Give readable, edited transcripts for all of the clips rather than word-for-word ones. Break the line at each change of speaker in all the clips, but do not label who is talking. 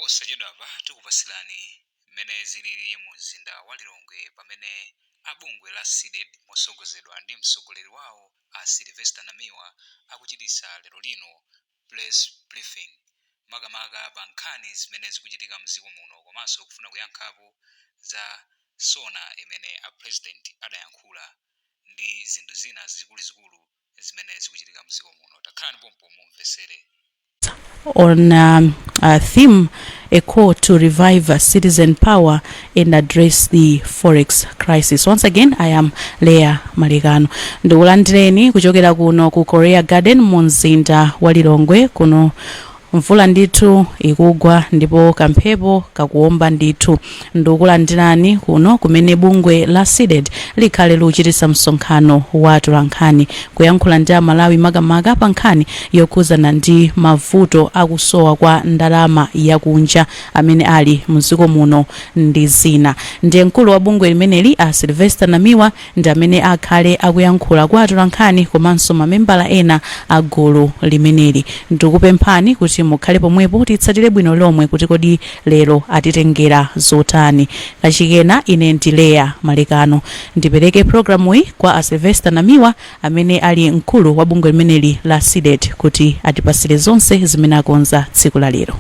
Posachedwapa tikupatsirani mmene zilili mu mzinda wa Lilongwe pamene a bungwe la Cdedi motsogozedwa ndi mtsogoleri wawo a Sylvester Namiwa akuchititsa lero lino press briefing makamaka pa nkhani zimene zikuchitika mdziko muno komanso kufuna kuyankhapo za SONA imene a president adayankhula ndi zinthu zina zikuluzikulu zimene zikuchitika mdziko muno. Takhalani pompo mumvetsere.
On a theme, a call to revive citizen power and address the forex crisis. Once again, I am Leah Malikano. Ndikulandireni kuchokera kuno ku Korea Garden mu mzinda wa Lilongwe. Kuno mvula ndithu ikugwa ndipo kamphepo kakuomba ndithu. Ndikulandirani kuno kumene bungwe la CDEDI likhale likuchititsa msonkhano wa atolankhani kuyankhula ndi Amalawi, makamaka pa nkhani yokhuzana ndi mavuto akusowa kwa ndalama yakunja amene ali mdziko muno ndi zina. Ndiye mkulu wa bungwe limeneli, a Sylvester Namiwa, ndi amene akhale akuyankhula kwa atolankhani komanso mamembala ena a gulu limeneli. Ndikupemphani kuti mukhale pomwepo, titsatire bwino lomwe kuti kodi lero atitengera zotani. Kachikena, ine ndi Leya Malekano. Ndipereke programuyi kwa a Sylvester Namiwa amene ali mkulu wa bungwe limeneli la CDEDI kuti atipasire zonse zimene akonza tsiku la lero.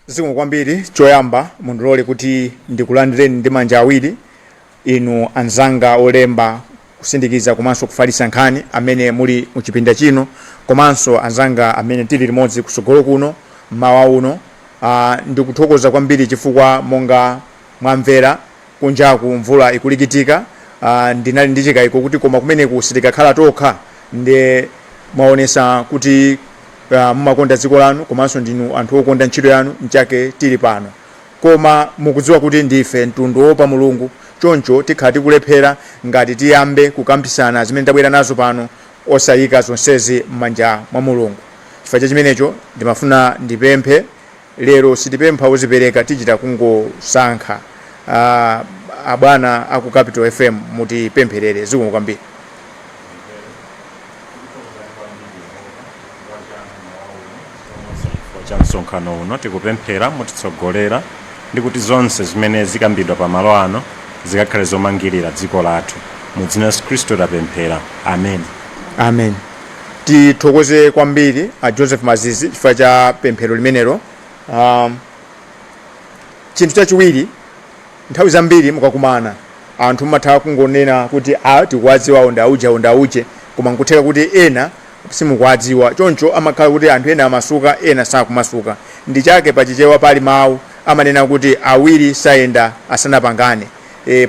Zikomo kwambiri. Choyamba mundilole kuti ndikulandireni ndi manja awiri inu anzanga olemba, kusindikiza komanso kufalitsa nkhani amene muli muchipinda chino, komanso anzanga amene tili limodzi kusogolo kuno mmawa uno. Ndikuthokoza kwambiri chifukwa monga mwamvera kunjaku mvula ikulikitika. Ndinali ndi chikayiko kuti koma kumeneku sitikakhala tokha, nde mwaonesa kuti mumakonda dziko lanu komanso ndinu anthu okonda ntchito yanu, nchake tili pano. Koma mukudziwa kuti ndife mtundu woopa Mulungu, choncho tikhala tikulephera ngati tiyambe kukambitsana zimene tabwera nazo pano osayika zonsezi m'manja mwa Mulungu. Chifukwa cha chimenecho ndimafuna ndipemphe lero, sitipempha ozipereka, tichita kungosankha. Abwana aku Capital FM, mutipempherere. Zikomo kwambiri.
Chifukwa cha msonkhano uno, tikupemphera mutitsogolera ndi kuti zonse zimene zikambidwa pamalo ano zikakhale zomangirira dziko lathu. Mu dzina la Yesu Khristu tapemphera, amen.
Amen. Tithokoze kwambiri a Joseph Mazizi chifukwa cha pemphero limenelo. Chinthu chachiwiri, nthawi zambiri mukakumana anthu mumatha kungonena kuti a tikuwadziwa, awo ndi auje, awo ndi auje, koma nkutheka kuti ena simukuwadziwa. Choncho amakhala kuti anthu ena amasuka, ena sakumasuka. Ndi chake pachichewa pali mawu amanena kuti awiri sayenda asanapangane.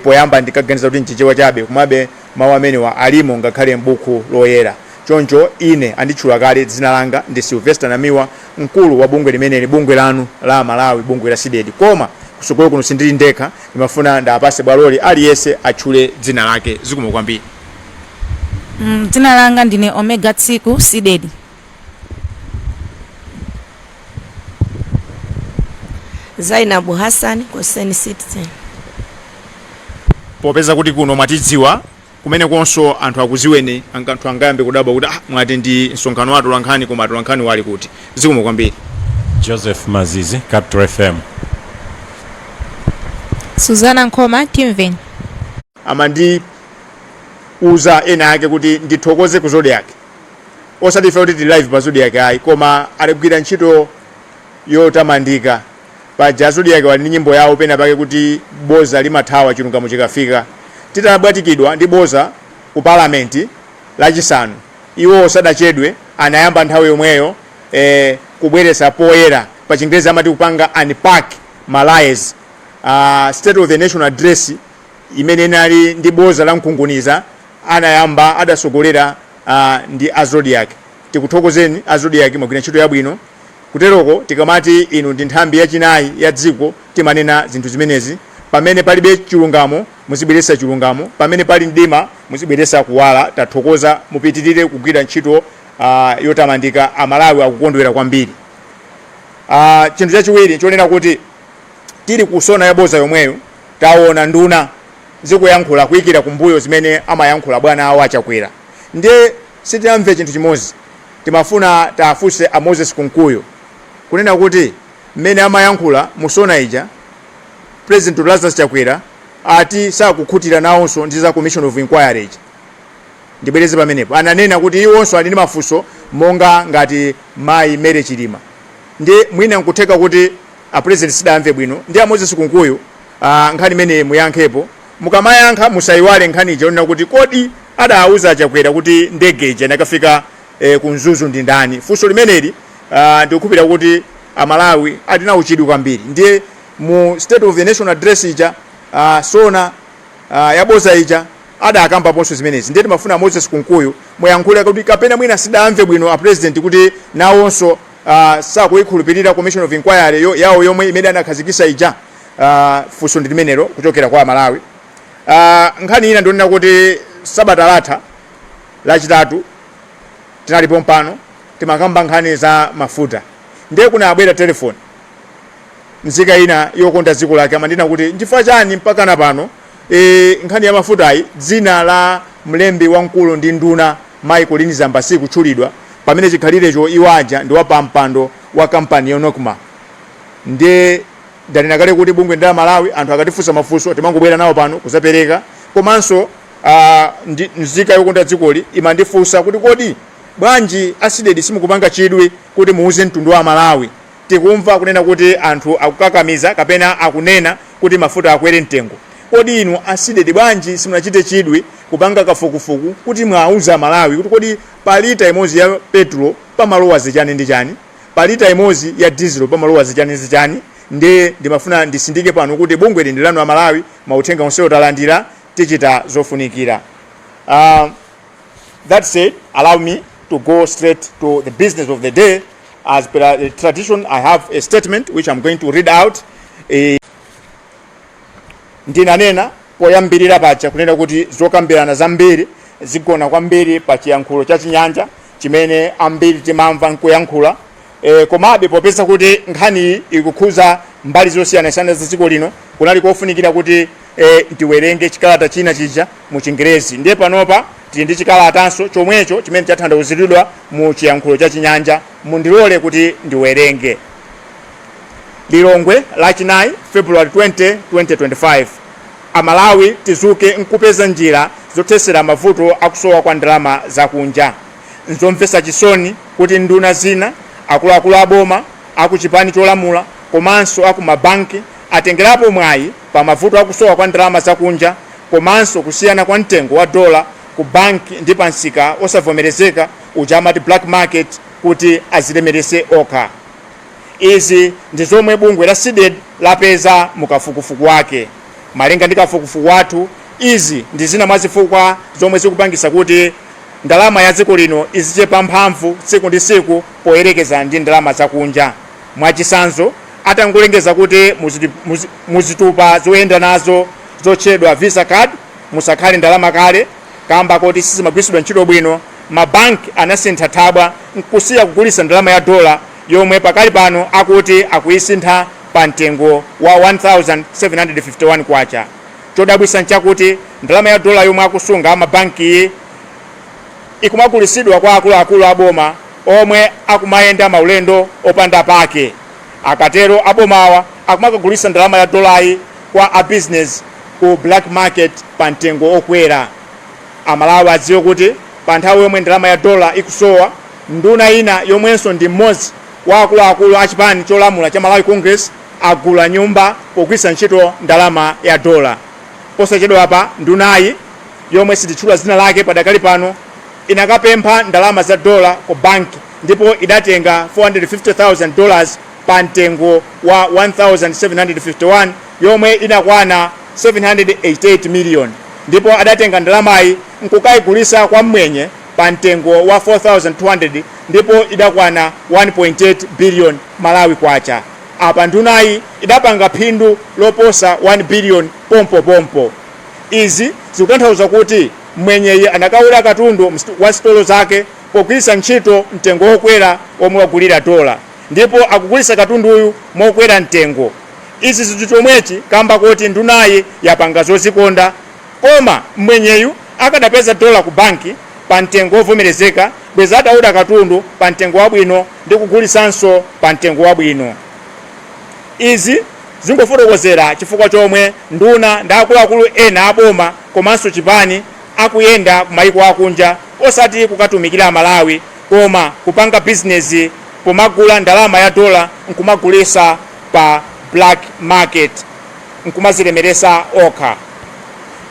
Poyamba ndikaganiza kuti nchichewa chabe, komabe mawu amenewa alimo ngakhale m'buku loyera. Choncho ine anditchula kale, dzina langa ndi Sylvester Namiwa, mkulu wa bungwe limeneli, bungwe lanu la Malawi, bungwe la CDEDI. Koma kusogolo kuno sindili ndekha, ndimafuna ndapase bwaloli, aliyense atchule dzina lake. Zikomo kwambiri.
Dzina langa ndine Omega Tsiku, CDEDI.
Zainabu Hassan, Concerned Citizen.
Popeza kuti kuno mwatidziwa, kumene konso anthu akuziweni, anthu angayambe kudabwa kuti ah, mwati ndi msonkhano wa atolankhani, koma atolankhani wali kuti? Zikomo kwambiri.
Joseph Mazizi, Capital FM.
Suzana Nkhoma, Timveni.
Amandiuza ena ake kuti ndithokoze ku Zodiak, osati ife kuti tili live pa Zodiak ayi, koma aligwira ntchito yotamandika. Paja Zodiak wali ndi nyimbo yawo pena pake kuti boza limathawa chilungamo chikafika. Titabwatikidwa ndi boza ku Parliament Lachisanu, iwo sadachedwe, anayamba nthawi yomweyo kubweretsa poyera, pa Chingerezi amati kupanga unpack ma lies. State of the Nation Address imene inali ndi boza la mkunguniza, anayamba adasogolera ndi a Zodiak. Tikuthokozeni a Zodiak, mwagwira ntchito yabwino. Kuteroko tikamati inu ndi nthambi yachinayi ya dziko, timanena zinthu zimenezi: pamene palibe chilungamo muzibweretsa chilungamo, pamene pali mdima muzibweretsa kuwala. Tathokoza, mupitirire kugwira ntchito yotamandika, Amalawi akukondwera kwambiri. Chinthu chachiwiri chonena kuti tili ku SONA yaboza yomweyo, taona nduna zikuyankhula kuyikira kumbuyo zimene amayankhula bwana awo Achakwera, ndiye sitinamve chinthu chimodzi. Timafuna tafunse a Moses Kunkuyu kunena kuti Mmene amayankhula mu SONA ija, President Lazarus Chakwera ati sakukhutira nawonso ndi za commission of inquiry ija. Ndibwereze pamenepo, ananena kuti iwonso ali ndi mafunso monga ngati mayi Mary Chilima. Ndi mwina nkutheka kuti a President sidamve bwino. Ndi a Moses Kunkuyu, nkhani imene muyankhepo. Mukamayankha musayiwale nkhani ija yonena kuti kodi adawuza Chakwera kuti ndege ija inakafika ku Mzuzu ndi ndani? Funso limeneli ndikukhulupirira kuti Amalawi ali nawo chidwi kwambiri. Ndiye mu State of the Nation Address ija, SONA yaboza ija, adakambaponso zimenezi. Ndiye timafuna Moses Kunkuyu muyankhule kuti kapena mwina sidamve bwino a President kuti nawonso sakuyikhulupirira commission of inquiry yawo yomwe imene anakhazikisa ija. Funso ndi limenelo kuchokera kwa Amalawi. Nkhani ina ndionena kuti sabata latha Lachitatu tinalipo mpano, timakamba nkhani za mafuta. Ndiye kunabwera telefoni, nzika ina yokonda dziko lake amandina kuti nchifukwa chani mpaka pano nkhani ya mafutayi dzina la mlembi wamkulu ndi nduna Michael Zamba sikutchulidwa, pamene chikhalirecho iwaja ndi wapampando wa kampani ya NOCMA? Ndiye ndanena kale kuti bungwe ndi la Malawi, anthu akatifunsa mafunso timangobwera nawo pano kuzapereka. Komanso nzika yokonda dzikoli imandifunsa kuti kodi bwanji a CDEDI simukupanga chidwi kuti muuze mtundu wa Malawi? Tikumva kunena kuti anthu akukakamiza kapena akunena kuti mafuta akwere mtengo. Kodi inu a CDEDI bwanji simunachite chidwi kupanga kafukufuku kuti mwauza Malawi kuti kodi pa lita imodzi ya petrol pamalowa zichani ndi chani, pa lita imodzi ya diesel pamalowa zichani ndi zichani? Ndiye ndimafuna ndisindike pano kuti bungwe ndi lanu Amalawi, mauthenga onsewo talandira, tichita zofunikira. That said, allow me to go straight to the business of the day. As per the tradition, I have a statement which I'm going to read out. Ndinanena poyambirira paja kunena kuti zokambirana zambiri zigona kwambiri pa chiyankhulo cha Chinyanja chimene ambiri timamva nkuyankhula. Komabe popeza kuti nkhaniyi ikukhuza mbali zosiyanasiyana za dziko lino, kunali kofunikira kuti tiwerenge chikalata china chija mu Chingerezi. Ndiye panopa tili ndi chikalatanso chomwecho chimene chatanthauziridwa mu chiyankhulo cha Chinyanja. Mundilole kuti ndiwerenge. Lilongwe, Lachinayi, February 20, 2025. Amalawi, tizuke nkupeza njira zothetsera mavuto akusowa kwa ndalama zakunja. Nzomvetsa chisoni kuti nduna zina, akuluakulu aboma, akuchipani cholamula komanso aku mabanki atengerapo mwayi pa mavuto akusowa kwa ndalama zakunja komanso kusiyana kwa mtengo wa dola ku banki ndi pa msika osavomerezeka uja amati black market kuti azilemerese okha. Izi ndi zomwe bungwe la CDEDI lapeza mu kafukufuku wake. Malinga ndi kafukufuku wathu, izi ndi zina mwa zifukwa zomwe zikupangisa kuti ndalama ya dziko lino izichepa mphamvu tsiku ndi tsiku poyerekeza ndi ndalama zakunja. Mwachisanzo, atangolengeza kuti muzitupa zoyenda nazo zotchedwa Visa card musakhale ndalama kale kamba koti sizimagwiritsidwa ntchito bwino, mabanki anasintha thabwa nkusiya kugulitsa ndalama ya dola yomwe pakali pano akuti akuyisintha pa mtengo wa 1751 kwacha. Chodabwitsa nchakuti ndalama ya dola yomwe akusunga amabankiyi ikumagulitsidwa kwa akuluakulu aboma omwe akumayenda maulendo opanda pake. Akatero abomawa akumakagulitsa ndalama ya dolayi kwa a business ku black market pa mtengo okwera. Amalawi adziwe kuti pa nthawi yomwe ndalama ya dola ikusowa, nduna ina yomwenso ndi mmodzi wa akuluakulu a chipani cholamula cha Malawi Congress agula nyumba pogwiritsa ntchito ndalama ya dola. Posachedwapa ndunayi, yomwe sititchula dzina lake padakali pano, inakapempha ndalama za dola ku banki ndipo idatenga $450,000 pa mtengo wa 1751 yomwe inakwana 788 million, ndipo adatenga ndalamayi nkukayigulitsa kwa mmwenye pa mtengo wa 4200 ndipo idakwana 1.8 billion Malawi kwacha. Apa ndunayi idapanga phindu loposa 1 billion pompopompo. Izi zikutanthauza kuti mwenyeyi anakawula katundu wa sitolo zake pogwiritsa ntchito mtengo wokwera omwe wagulira dola, ndipo akugulitsa katunduyu mokwera mtengo. Izi zili chomwechi kamba koti ndunayi yapanga zozikonda, koma mwenyeyu akadapeza dola ku banki pa mtengo wovomerezeka, bweza atawuda katundu pa mtengo wabwino ndi kugulitsanso pa mtengo wabwino. Izi zingofotokozera chifukwa chomwe nduna ndi akuluakulu ena aboma komanso chipani akuyenda ku mayiko akunja, osati kukatumikira Amalawi koma kupanga bizinesi pomagula ndalama ya dola nkumagulisa pa black market nkumazilemeresa okha.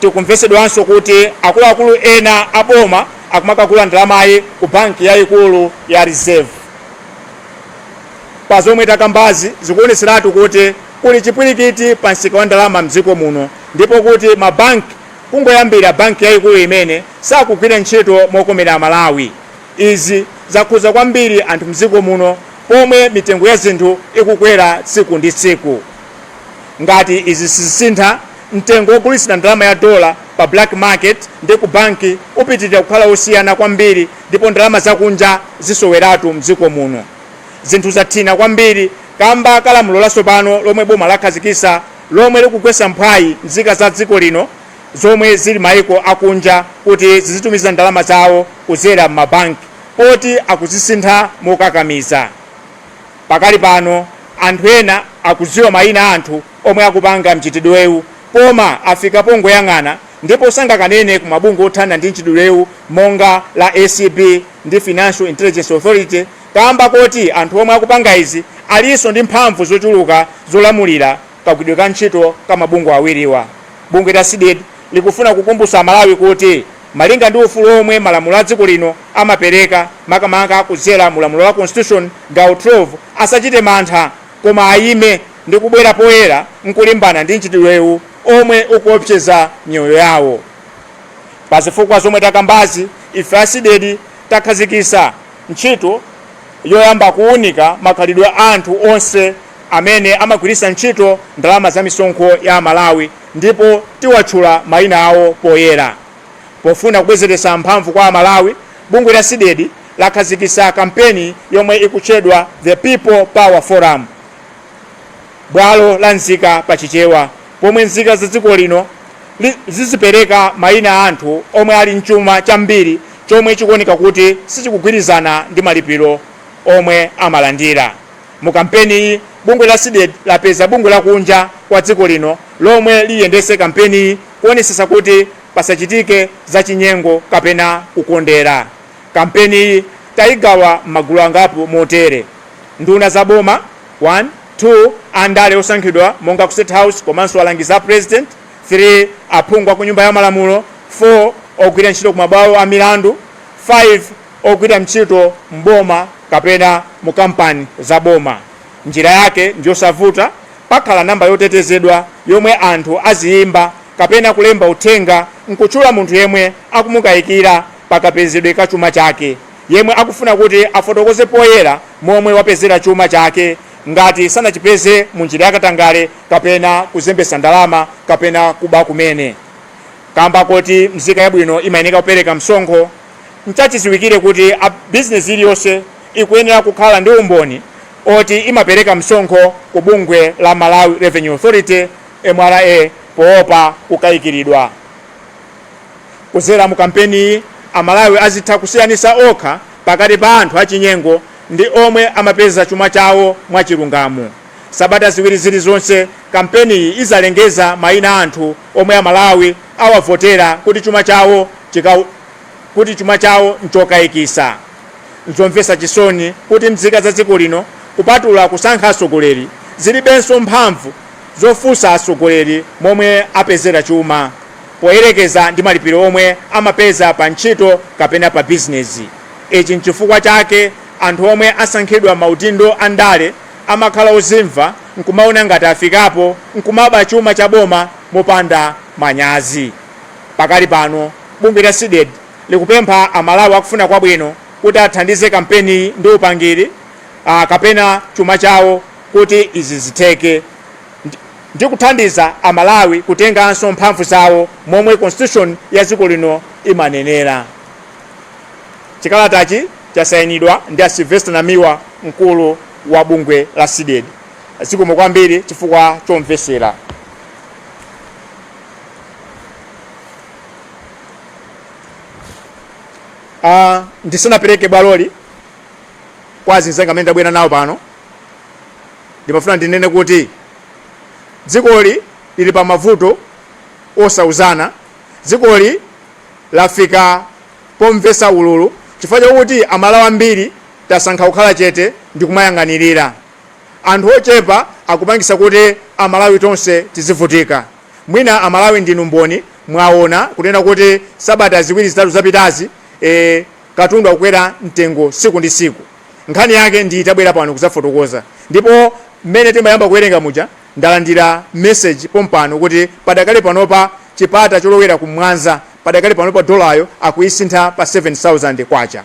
Tikumvesedwanso kuti akuluakulu ena aboma akumakagula ndalamayi ku banki yayikulu ya Reserve. Pa zomwe takambazi zikuoneseratu kuti kuli chipwirikiti pa msika wa ndalama mdziko muno, ndipo kuti mabanki, kungoyambira banki yayikulu imene, sakugwira ntchito mokomera Amalawi. Izi zakhuza kwambiri anthu mdziko muno pomwe mitengo ya zinthu ikukwera tsiku ndi tsiku. Ngati izi sizisintha, mtengo wogulitsira ndalama ya dola pa black market ndi ku banki upitirira kukhala osiyana kwambiri, ndipo ndalama zakunja zisoweratu mdziko muno. Zinthu zathina kwambiri kamba ka lamulo latsopano lomwe boma lakhazikitsa, lomwe likugwetsa mphwayi nzika za dziko lino zomwe zili maiko akunja kuti zizitumiza ndalama zawo kudzera m'mabanki, poti akuzisintha mokakamiza. Pakali pano anthu ena akudziwa mayina a anthu omwe akupanga mchitidwewu, koma afika pongoyang'ana ndipo sangakanene ku mabungwe othana ndi mchitidwewu monga la ACB ndi Financial Intelligence Authority, kamba koti anthu omwe akupanga izi alinso ndi mphamvu zochuluka zolamulira kagwiridwe ka ntchito ka mabungwe awiriwa. Bungwe la CDEDI likufuna kukumbutsa Amalawi kuti malinga ndi ufulu omwe malamulo a dziko lino amapereka, makamaka kudzera mu lamulo la Constitution gawo 12, asachite mantha koma ayime ndi kubwera poyera nkulimbana ndi mchitidwewu omwe ukuopseza miyoyo yawo. Pa zifukwa zomwe takambazi, ife a CDEDI takhazikitsa ntchito yoyamba kuunika makhalidwe a anthu onse amene amagwiritsa ntchito ndalama za misonkho ya Amalawi, ndipo tiwatchula mayina awo poyera. Pofuna kubwezeretsa mphamvu kwa Amalawi, bungwe la CDEDI lakhazikitsa kampeni yomwe ikutchedwa The People Power Forum, bwalo la nzika pa Chichewa, pomwe nzika za dziko lino zizipereka mayina a anthu omwe ali mchuma chambiri chomwe chikuoneka kuti sichikugwirizana ndi malipiro omwe amalandira. Mu kampeniyi, bungwe la CDEDI lapeza bungwe lakunja kwa dziko lino lomwe liyendetse kampeniyi kuonetsetsa kuti pasachitike zachinyengo kapena kukondera. Kampeniyi tayigawa m'magulu angapo motere: nduna za boma 1, 2, andale osankhidwa monga ku State House komanso alangizi a President 3, aphungu aku Nyumba ya Malamulo 4, ogwira ntchito ku mabwalo a milandu 5, ogwira ntchito m'boma kapena mu kampani za boma. Njira yake ndiyosavuta. Pakhala namba yotetezedwa yomwe anthu aziyimba kapena kulemba uthenga nkutchula munthu yemwe akumukayikira pakapezedwe ka chuma chake, yemwe akufuna kuti afotokoze poyera momwe wapezera chuma chake ngati sanachipeze mu njira yakatangale kapena kuzembetsa ndalama kapena kuba kumene. Kamba koti mzika yabwino imayenera kupereka msonkho, nchachidziwikire kuti a bizinesi iliyonse ikuyenera kukhala ndi umboni oti imapereka msonkho ku bungwe la Malawi Revenue Authority, MRA, poopa kukayikiridwa. Kudzera mu kampeniyi, Amalawi azitha kusiyanitsa okha pakati pa anthu achinyengo ndi omwe amapeza chuma chawo mwachilungamo. Sabata ziwiri zilizonse, kampeniyi izalengeza mayina a anthu omwe Amalawi awavotera kuti chuma chawo nchokayikitsa. Nzomvetsa chisoni kuti mzika za dziko lino, kupatula kusankha atsogoleri, zilibenso mphamvu zofunsa atsogoleri momwe apezera chuma poyerekeza ndi malipiro omwe amapeza pa ntchito kapena pa bizinezi. Ichi nchifukwa chake anthu omwe asankhidwa maudindo a ndale amakhala ozimva nkumaona ngati afikapo nkumaba chuma cha boma mopanda manyazi. Pakali pano, bungwe la CDEDI likupempha Amalawi akufuna kwabwino kuti athandize kampeniyi ndi upangiri kapena chuma chawo kuti izi zitheke ndi kuthandiza Amalawi kutenganso mphamvu zawo momwe Constitution ya dziko lino imanenera. Chikalatachi chasayinidwa ndi a Sylvester Namiwa, mkulu wa bungwe la CDEDI. Zikomo kwambiri chifukwa chomvesera. Ndisanapereke bwaloli kwa azinzanga amene ndabwera nawo pano, ndimafuna ndinene kuti Dzikoli lili pa mavuto osauzana. Dzikoli lafika pomvesa ululu chifukwa chakuti Amalawi ambiri tasankha kukhala chete ndi kumayang'anirira. Anthu ochepa akupangisa kuti Amalawi tonse tizivutika. Mwina Amalawi ndinu mboni, mwaona kunena kuti sabata ziwiri zitatu zapitazi katundu akukwera mtengo siku ndi siku. Nkhani yake ndi itabwera pano kuzafotokoza, ndipo mmene timayamba kuwerenga muja ndalandira message pompano kuti padakale panopa chipata cholowera ku Mwanza padakale panopa dolayo akuyisintha pa 7000 kwacha,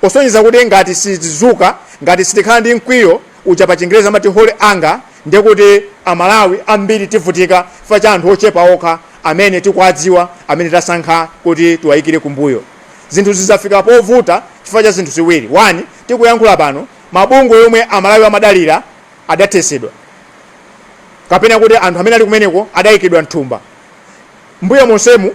kusonyeza kuti ngati sitizuka, ngati sitikhala ndi mkwiyo uja pa Chingereza amati holy anger, ndiye kuti Amalawi ambiri tivutika chifukwa cha anthu ochepa okha amene tikuwadziwa, amene tasankha kuti tiwayikire kumbuyo. Zinthu zizafika povuta chifukwa cha zinthu ziwiri. 1, tikuyankhula pano mabungwe yomwe Amalawi amadalira adathesedwa, kapena kuti anthu amene ali kumeneko adayikidwa mthumba. Mbuyo monsemu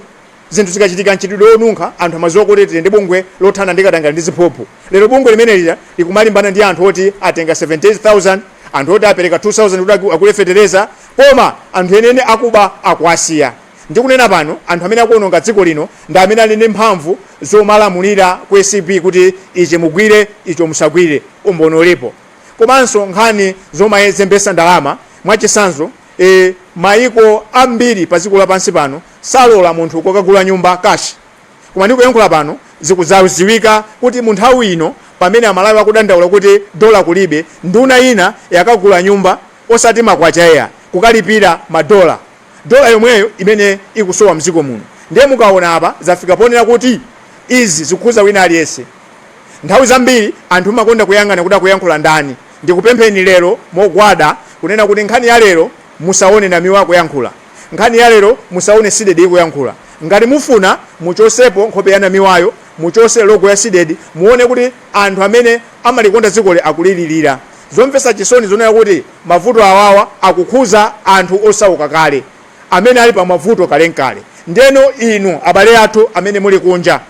zinthu zikachitika, mchitidwe wonunkha, anthu amadziwa kuti tili ndi bungwe lothana ndi katangale ndi ziphuphu. Lero bungwe limene lija likumalimbana ndi anthu oti atenga 78,000, anthu oti apereka 2000 kuti agule fetereza, koma anthu enene akuba akuwasiya. Ndikunena pano, anthu amene akuononga dziko lino ndi amene ali ndi mphamvu zomalamulira ku ACB kuti ichi mugwire, icho musagwire. Umboni ulipo. Komanso nkhani zomayezembesa ndalama, mwachisanzo, mayiko ambiri pa dziko lapansi pano salola munthu kukagula nyumba cash. Koma ndikuyankhula pano zikudzadziwika kuti mu nthawi ino pamene Amalawi akudandaula kuti dola kulibe, nduna ina yakagula nyumba osati makwacha eya, kukalipira madola, dola yomweyo imene ikusowa mdziko muno. Ndiye mukaona apa zafika ponena kuti izi zikukhuza wina aliyense. Nthawi zambiri anthu mumakonda kuyang'ana kuti akuyankhula ndani. Ndikupempheni lero mogwada kunena kuti nkhani ya lero musaone Namiwa akuyankhula, nkhani ya lero musaone CDEDI ikuyankhula. Ngati mufuna, muchosepo nkhope ya Namiwayo, muchose logo ya CDEDI, muone kuti anthu amene amalikonda dzikoli akulilirira. Zomvetsa chisoni zonena kuti mavuto awawa akukhuza anthu osauka kale, amene ali pa mavuto kalenkale. Ndeno inu abale athu amene muli kunja,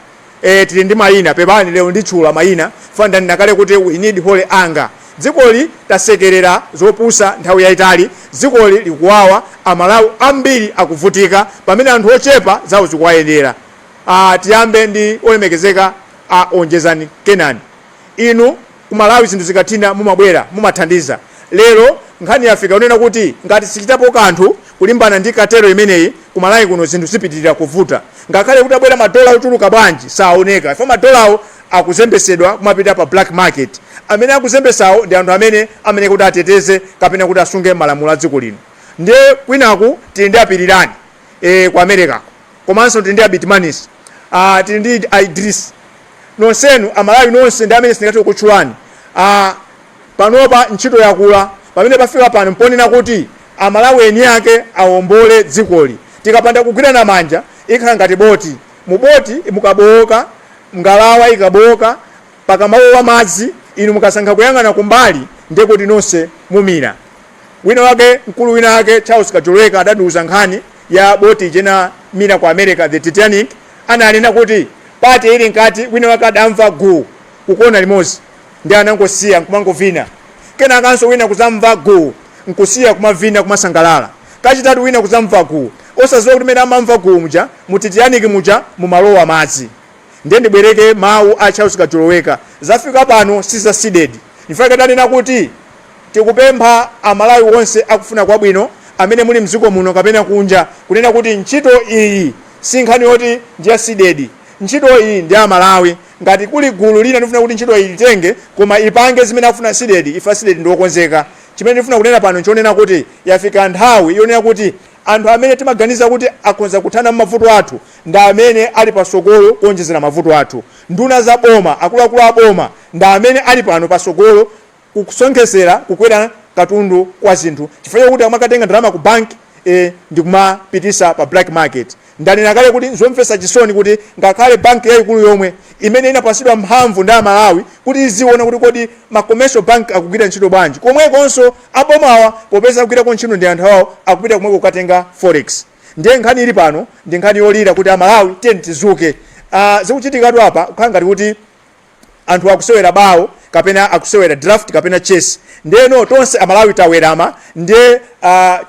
tili ndi mayina, pepani lero nditchula mayina fa ndanena kale kuti we need holy anger. Dzikoli tasekerera zopusa nthawi yayitali. Dzikoli likuwawa, Amalawi ambiri akuvutika pamene anthu ochepa zawo zikuwayendera. Tiyambe ndi olemekezeka a Onjezani Kenani. Inu ku Malawi zinthu zikathina mumabwera, mumathandiza. Lero nkhani yafika yonena kuti ngati sichitapo kanthu kulimbana ndi cartel imeneyi, ku Malawi kuno zinthu zipitirira kuvuta. Ngakhale kuti abwera madola ochuluka bwanji, saoneka ifo. Madolawo akuzembesedwa kumapita pa black market. Amene akuzembesawo ndi anthu amene kuti ateteze kapena kuti asunge malamulo a dziko lino. Ndiye kwinaku tili ndi Apirirani ku Americako, komanso tili ndi Abitmanis, tili ndi Idris. Nonsenu Amalawi nonse ndi amene sindingathe kukutchulani, panopa ntchito yakula. Pamene pafika pano mponena kuti Amalawi eni ake awombole dzikoli. Tikapanda kugwirana manja, ikhala ngati boti. Mu boti mukabowoka, ngalawa ikabowoka, pakamalowa madzi, inu mukasankha kuyang'ana kumbali, ndiye kuti nonse mumira. Wina wake, mkulu wina wake, Charles Kajoloweka, adatiuza nkhani ya boti ija inamira ku America, the Titanic. Ananena kuti party ili nkati, wina wake adamva guu kukona limodzi ndi anangosiya nkumangovina. Kenakanso wina kuzamva guu nkusiya kumavina, kumasangalala. Kachitatu wina kuzamva guu, osadziwa kuti mene amamva guu muja, mu Titanic muja mumalowa madzi. Ndiye ndibwereke mawu a Charles Kajoloweka: zafika pano si za CDEDI. Ndifake tanena kuti tikupempha Amalawi onse akufuna kwabwino amene muli mdziko muno kapena kunja kunena kuti ntchito iyi si nkhani yoti ndi ya CDEDI. Ntchito iyi ndi Amalawi. Ngati kuli gulu lina ndifuna kuti ntchito iyi litenge koma ipange zimene akufuna CDEDI, ife CDEDI ndiokonzeka. Chimene ndifuna kunena pano nchonena kuti yafika nthawi yonena kuti anthu amene timaganiza kuti akhoza kuthana mavuto athu ndi amene ali pasogolo kuonjezera mavuto athu. Nduna za boma, akuluakulu a boma ndi amene ali pano pasogolo kusonkhezera kukwera katundu kwa zinthu, chifukwa chakuti amakatenga ndalama ku bank ndikumapitisa pa black market. Ndanena kale kuti nzomvetsa chisoni kuti ngakhale banki yayikulu yomwe imene inapasidwa mphamvu ndi Amalawi kuti iziona kuti kodi ma commercial bank akugwira ntchito bwanji, komwekonso abomawa, popeza akugwirako ntchito ndi anthu awo, akupita komweko kukatenga forex. Ndiye nkhani ili pano ndi nkhani yolira kuti Amalawi tiyeni tizuke. Zikuchitikatu apa kukhala ngati kuti Anthu akusewera bawo kapena akusewera draft kapena chess, ndeno tonse Amalawi tawerama, ndiye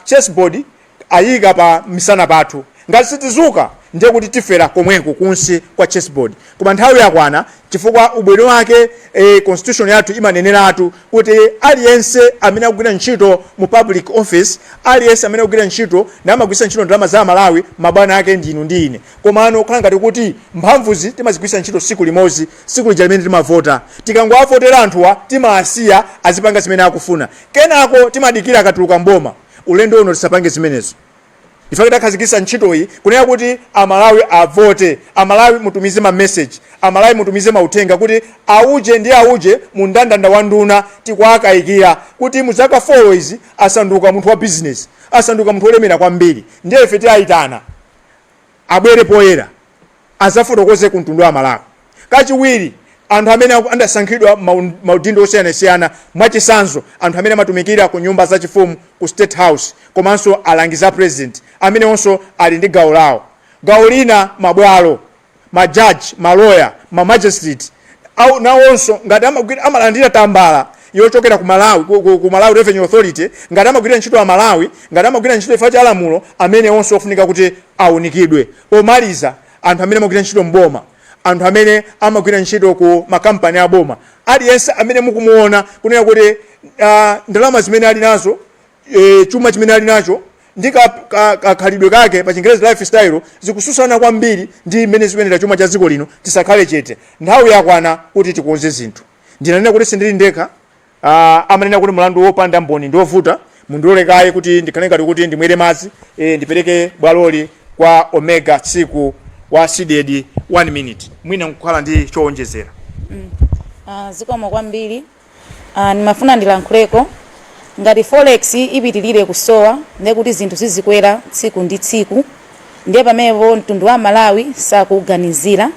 chessboard ayika pa misana pathu. Ngati sitizuka, ndiye kuti tifera komweko kunsi kwa chessboard. Koma nthawi yakwana, chifukwa ubwino wake constitution yathu imaneneratu kuti aliyense amene akugwira ntchito mu public office, aliyense amene akugwira ntchito ndi amagwiritsa ntchito ndalama za Malawi, mabwana ake ndinu ndi ine. Komano kukhala ngati kuti mphamvuzi timazigwiritsa ntchito tsiku limodzi, tsiku lija limene timavota. Tikangowavotera anthuwa, timawasiya azipanga zimene akufuna, kenako timadikira akatuluka mboma. Ulendo uno tisapange zimenezo. Ife tidakhazikitsa ntchitoyi kunena kuti Amalawi avote, Amalawi mutumize ma message, Amalawi mutumize mauthenga kuti auje ndi auje mu mndandanda wa nduna tikuakayikira kuti mu zaka 4 izi asanduka munthu wa business, asanduka munthu wolemera kwambiri. Ndiye ife tiyayitana abwere poyera, azafotokoze ku mtundu wa Malawi. Kachiwiri, anthu amene adasankhidwa maudindo osiyanasiyana, mwachisanzo anthu amene amatumikira ku nyumba zachifumu, ku State House, komanso alangiza president, amene onso ali ndi gawo lawo. Gawo lina, mabwalo, majaji, maloya, ma magistrate au nawonso ngati amalandira tambala yochokera ku Malawi, ku Malawi Revenue Authority, ngati amagwira ntchito a Malawi, ngati amagwira ntchito ifa cha lamulo, amene onso ofunika kuti awunikidwe. Pomaliza, anthu amene amagwira ntchito mboma, anthu amene amagwira ntchito ku makampani aboma, aliyense amene mukumuona kunena kuti ndalama zimene ali nazo, chuma chimene ali nacho ndi kakhalidwe kake, pa Chingerezi lifestyle, zikususana kwambiri ndi mmene zikuyendera chuma cha dziko lino, tisakhale chete. Nthawi yakwana kuti tikonze zinthu. Ndinanena kuti sindili ndekha. Amanena kuti mlandu wopanda mboni ndi wovuta. Mundilolekaye kuti ndikhale ngati kuti ndimwere madzi, ndipereke bwaloli kwa Omega Tsiku wa CDEDI, 1 minute, mwina nkukhala ndi chowonjezera.
Zikomo kwambiri. Ndimafuna ndilankhuleko ngati forex ipitilire kusowa, ndiye kuti zinthu zizikwera tsiku ndi tsiku, ndiye pamenepo mtundu wa Malawi sakuganizira.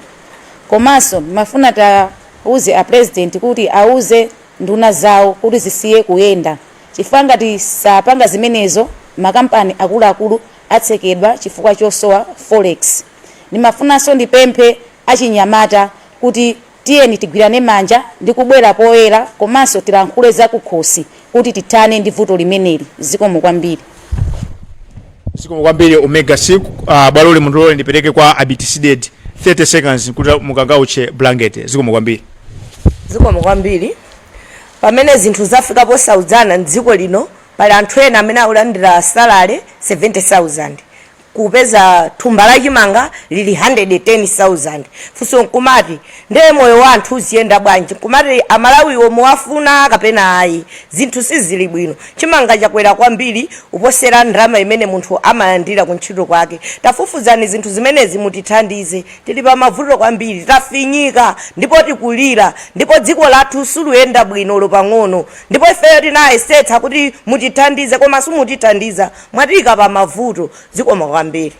Komanso ndimafuna tauze a president kuti auze nduna zawo kuti zisiye kuyenda, chifukwa ngati sapanga zimenezo, makampani akuluakulu atsekedwa chifukwa chosowa forex. Ndimafunanso ndipemphe achinyamata kuti tiyeni tigwirane manja ndi kubwera poyera, komanso tilankhule zakukhosi kuti tithane ndi vuto limeneli. Zikomo kwambiri.
Zikomo kwambiri, Omega Tsiku. Bwaloli mundilole ndipereke kwa Abiti CDEDI, 30 seconds, kuti mukangauche blanket. Zikomo kwambiri.
Zikomo kwambiri. Pamene zinthu zafika posaudzana mdziko lino, pali anthu ena amene akulandira salary 70,000, kupeza thumba la chimanga lili 110,000. Funso nkumati, ndiye moyo wa anthu uziyenda bwanji? Nkumati Amalawiwo muwafuna kapena ayi? Zinthu sizili bwino. Chimanga chakwera kwambiri uposera ndalama imene munthu amalandira kuntchito kwake. Tafufuzani zinthu zimenezi, mutithandize. Tili pa mavuto kwambiri, tafinyika ndipo tikulira, ndipo dziko lathu siluyenda bwino pang'ono. Ndipo ifeyo tinayesetsa kuti mutithandize, koma simutithandiza, mwatiyika pa mavuto. Zikomo kwambiri.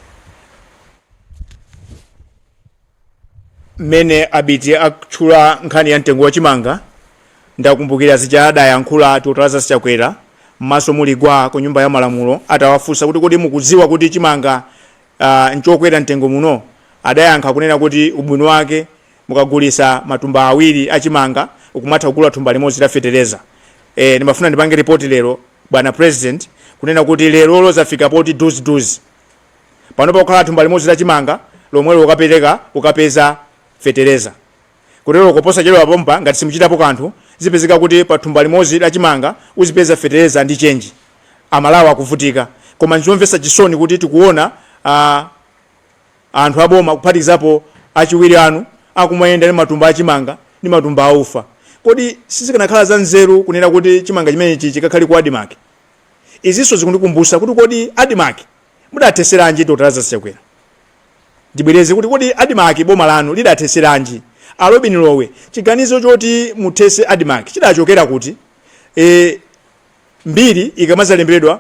Mmene Abiti akutchula nkhani ya mtengo wa chimanga, ndakumbukira zija adayankhula Dr Lazarus Chakwera m'maso muli gwa ku Nyumba ya Malamulo, atawafunsa kuti, "Kodi mukudziwa kuti chimanga nchokwera mtengo muno?" Adayankha kunena kuti ubwino wake mukagulisa matumba awiri achimanga, ukumatha kugula thumba limodzi la fetereza. Ndimafuna ndipange ripoti lero, bwana president, kunena kuti lerolo zafika poti duziduzi pano pakukhala thumba limodzi la chimanga lomwelo ukapereka ukapeza fetereza. Kutero kuposa chedwa pompa, ngati simuchitapo kanthu, zipezeka kuti pa thumba limodzi la chimanga uzipeza fetereza ndi chenji. Amalawi akuvutika. Koma nzomvetsa chisoni kuti tikuona anthu aboma, kuphatikizapo achiwiri anu, akumayenda ndi matumba achimanga ndi matumba aufa. Kodi sizikanakhala za nzeru kunena kuti chimanga chimenechi chikakhale ku ADMARC? Izinso zikundikumbusa kuti kodi ADMARC mudatheseranji, Dr Lazarus Chakwera? Ndibwereze kuti kodi ADMARC boma lanu lidatheseranji? A Robin Lowe, chiganizo choti muthese ADMARC chidachokera kuti? Mbiri ikamazalembedwa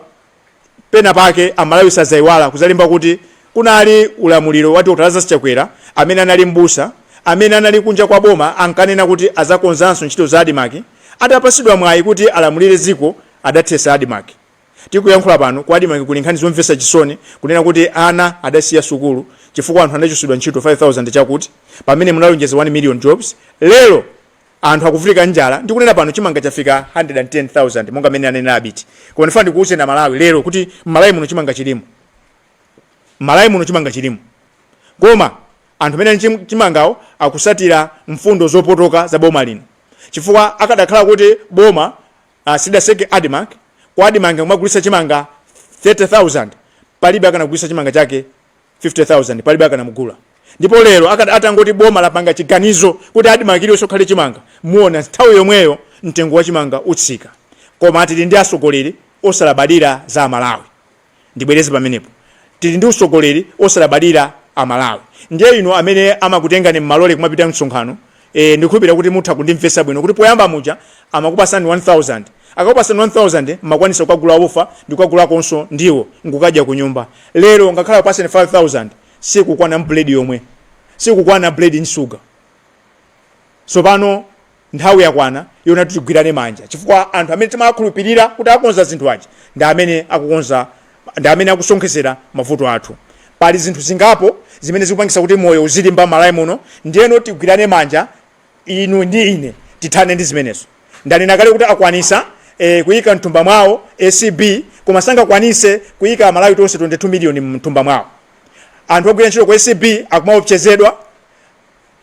pena pake, Amalawi sadzayiwala kuzalemba kuti kunali ulamuliro wa Dr Lazarus Chakwera, amene anali mbusa, amene anali kunja kwa boma, ankanena kuti azakonzanso ntchito za ADMARC. Atapasidwa mwayi kuti alamulire dziko, adathesa ADMARC. Tikuyankhula pano, ku ADMARC kuli nkhani zomvetsa chisoni, kunena kuti ana adasiya sukulu chifukwa anthu anachotsedwa ntchito 5000 chakuti, pamene munalonjeza 1 million jobs. Lero Anthu akuvutika njala. Ndikunena pano chimanga chafika 110,000 monga mmene anenera Abiti, koma ndifuna ndikuwuzeni Amalawi lero kuti m'Malawi muno chimanga chilimo. M'Malawi muno chimanga chilimo, koma anthu amene ali chimangawo akusatira mfundo zopotoka za boma lino, chifukwa akadakhala kuti boma sidatseke ADMARC, ku ADMARC kumagulitsa chimanga 30,000, palibe akanagulitsa chimanga chake 50,000, palibe akanamugula. Ndipo lero atangoti boma lapanga chiganizo kuti ADMARC iliyonse kukhale chimanga, muona nthawi yomweyo mtengo wa chimanga utsika. Koma tili ndi atsogoleri osalabadira za Amalawi. Ndibwereze pamenepo, tili ndi utsogoleri osalabadira Amalawi. Ndiye inu amene amakutengani mmalole kumapita msonkhano, ndikukhulupirira kuti mutha kundimvetsa bwino kuti poyamba muja amakupasani 1000. Akakupasani 1000, mmakwanisa kukagula ufa ndi kukagulakonso ndiwo nkukadya ku nyumba. Lero ngakhale akupasani 5000, sikukwana buledi yomwe, sikukwana buledi ndi sugar. Tsopano nthawi yakwana yona tigwirane manja, chifukwa anthu amene timakhulupirira kuti akonza zinthu aja ndi amene akukonza, ndi amene akusonkhezera mavuto athu. Pali zinthu zingapo zimene zikupangisa kuti moyo uzilimba Malawi muno. Ndiyeno tigwirane manja inu ndi ine, tithane ndi zimenezo. Ndanena kale kuti akwanisa kuyika mthumba mwawo ACB, koma sangakwanise kuyika Malawi tonse 22 miliyoni mthumba mwawo. Anthu ogwira ntchito ku ACB akumaopsezedwa,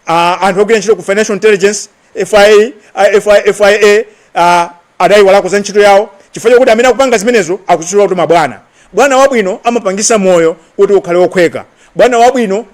anthu ogwira ntchito ku Financial Intelligence, FIA, FIA, FIA adayiwalako za ntchito yawo, chifukwa chakuti amene akupanga zimenezo akudziwa kuti mabwana. Bwana wabwino amapangisa moyo kuti ukhale wokhweka. Bwana wabwino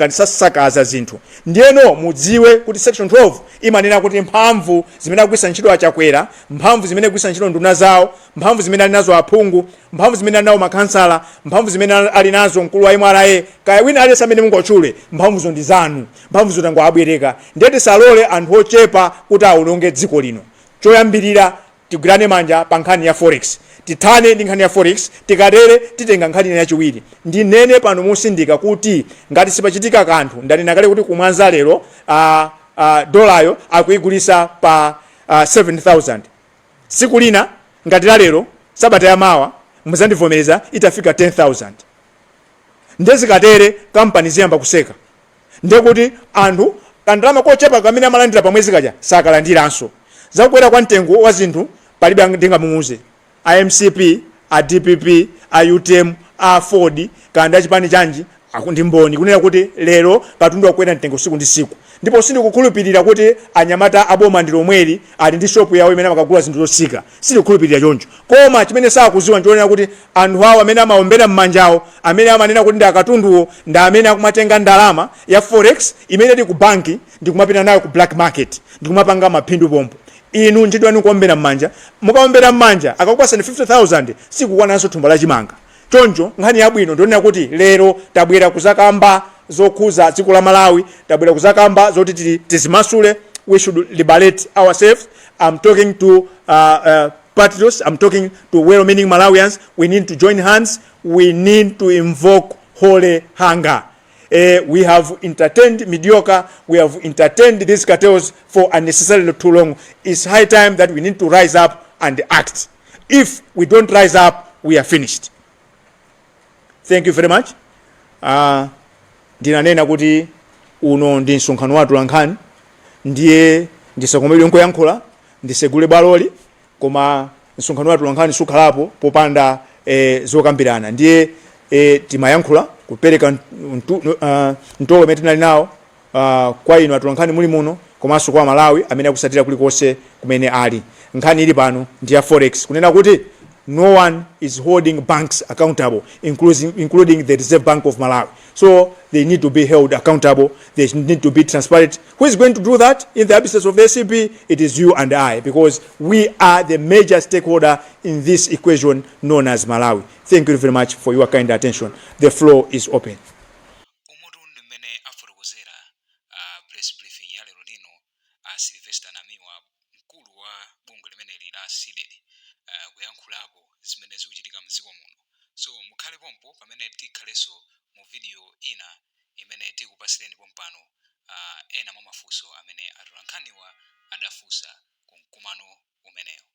sasakaza zinthu. Ndiyeno mudziwe kuti section 12 imanena kuti mphamvu zimene akugwisa ntchito Achakwera, mphamvu zimene akugwisa ntchito nduna zawo, mphamvu zimene ali nazo aphungu, mphamvu zimene ali nawo makhansala, mphamvu zimene ali nazo mkulu wa MRA, kaya wina aliyense amene mungotchule, mphamvuzo ndi zanu, mphamvuzo tangoabwereka. Ndiye tisalole anthu ochepa kuti awononge dziko lino. Choyambirira, tigwirane manja pa nkhani ya forex, tithane ndi nkhani ya forex. Tikatere titenga nkhani yachiwiri. Ndinene pano mosindika kuti ngati sipachitika kanthu, ndanena kale kuti kumwanza lero dolayo akuigulisa pa 7000. Siku lina ngati la lero, sabata ya mawa, muzandivomereza itafika 10,000. Ndiye zikatere kampani ziyamba kuseka, ndiye kuti anthu kandalama kochepa kamene amalandira pamwezi kaja sakalandiranso. Zakukwera kwa mtengo wa zinthu palibe ndingamuuze, a MCP, a DPP, a UTM, a Ford, kandi achipani chanji, ndi mboni kunena kuti lero katundu akukwera mtengo siku ndi siku. Ndipo sindikukhulupirira kuti anyamata aboma ndi lomweli ali ndi shopu yawo imene amakagula zinthu zotsika. Sindikukhulupirira choncho. Koma chimene sakuziwa nchonena kuti anthu awo amene amaombera m'manjawo, amene amanena kuti ndi akatunduwo, ndi amene akumatenga ndalama ya forex imene ili ku banki ndikumapita nayo ku black market ndikumapanga maphindu pompo. Inu ntchito yanu kuombera m'manja. Mukaombera m'manja, akakupasani 50,000 sikukwananso thumba la chimanga. Choncho nkhani yabwino ndionena kuti lero tabwera kuzakamba zokhuza dziko la Malawi, tabwera kuzakamba zoti tizimasule. We should liberate ourselves. I'm talking to patriots, I'm talking to well meaning Malawians. We need to join hands. We need to invoke holy hunger. We have entertained mediocre, we have entertained these cartels for unnecessarily too long. It's high time that we need to rise up and act. If we don't rise up, we are finished. Thank you very much. Ndinanena kuti uno ndi msonkhano wathu la nkhani, ndiye ndisakomedwe nkuyankhula, ndisegule bwaloli, koma msonkhano wathu la nkhani sukhalapo popanda zokambirana. Ndiye timayankhula kupereka mtolo umene tinali nawo kwa inu atolankhani muli muno, komanso kwa Malawi amene akusatira kulikonse kumene ali. Nkhani ili pano ndi ya forex, kunena kuti no one is holding banks accountable, including the Reserve Bank of Malawi. So they need to be held accountable. They need to be transparent. Who is going to do that in the absence of the ACB? It is you and I, because we are the major stakeholder in this equation known as Malawi. Thank you very much for your kind attention. The floor is open.
Umutu ndi mmene afotokozera press briefing ya lero lino a Sylvester Namiwa, mkulu wa bungwe limeneli la CDEDI, kuyankhulapo zimene zikuchitika mdziko muno. So mukhale pompo pamene tikhalenso mu video ina imene tikupasireni pompano ena mwa mafunso amene atolankhaniwa adafunsa ku mkumano umenewo.